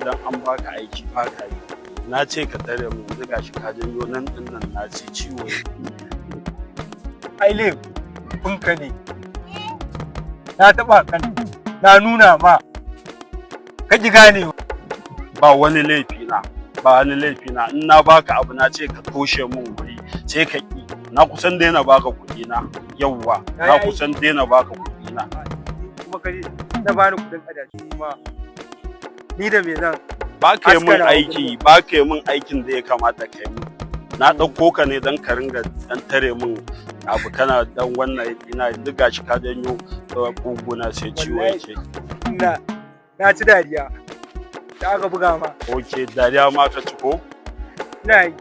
Dan an baka aiki ba ka yi. Na ce ka tare mu, yanzu gashi ka janyo nan din nan, na ci ciwo. Ai laifinka ne. Na taɓa kan na nuna ma ka ji gane. Ba wani laifi na, ba wani laifi na. In na baka abu, na ce ka toshe mun wuri, sai ka ki. Na kusan daina baka kuɗi na. Yawwa, na kusan daina baka kuɗi na. Kuma ka na bani kuɗin adashi, kuma ni da me zan Ba ka yi min haskara? aiki, ba ka yi min aikin da ya kamata ka yi min. Na ɗauko ka ne don ka ringa dan tare min abu, kana dan wannan ina. Duk gashi ka janyo ƙuguna sai ciwo Wallahi. yake. Na ci dariya da aka buga ma. Ok, dariya ma ka ci ko? Ina yi.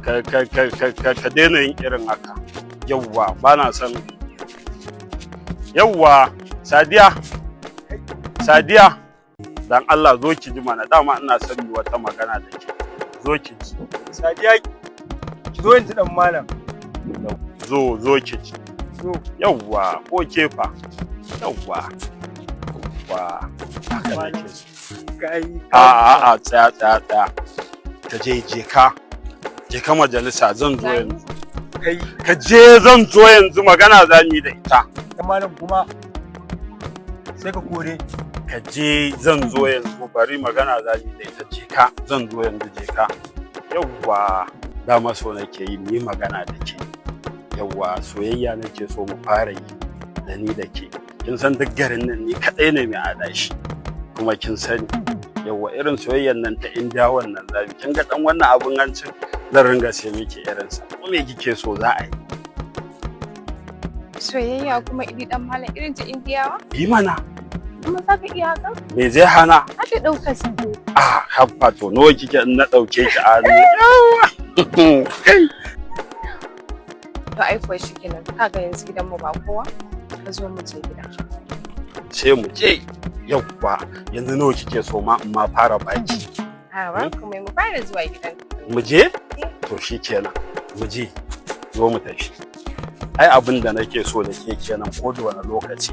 Ka daina yin irin haka. Yawwa, ba na son. Yawwa, Sadiya, Sadiya, dan Allah zo ki ji mana. Dama ina son yi wata magana da ke. Zo ki ji. Sadiya, ki zo in ji dan malam. Zo, zo ki ji. Zo. Yawwa, ko kefa. Yawwa, yawwa, haka nake so. Kai. A a a, tsaya, tsaya, tsaya. Ka je, je ka, je ka majalisa, zan zo yanzu. Kai. Ka je, zan zo yanzu, magana za mu yi da ita. Dan malam kuma sai ka kore. Ka je, zan zo yanzu, bari magana za mu yi da ita. Je ka, zan zo yanzu, je ka. Yawwa, dama so nake yi mu yi magana da ke. Yawwa, soyayya nake so mu fara yi da ni da ke. Kin san duk garin nan ni kaɗai ne mai adashi, kuma kin sani. Yawwa, irin soyayyan nan ta Indiyawan nan zamu. Kin ga dan wannan abun hancin, zan ringa sai miki irinsa. Ko me kike so za a yi. Soyayya kuma iri, dan malam, irin ta Indiyawa? Yi mana. Kuma za ka iya haka? Me zai hana? Har da ɗaukar su. Ah, habba, to nawa kike in na ɗauke ki a hannu? Kai. To ai kuwa shi kenan. Kaga yanzu gidanmu ba kowa. Ka zo mu je gida. Sai mu je. Yawwa, yanzu nawa kike so ma in ma fara baki? A ba kuma mu fara zuwa gidan. Mu je? To shikenan. Mu je. Zo mu tafi. Ai abin da nake so da ke kenan ko da wani lokaci.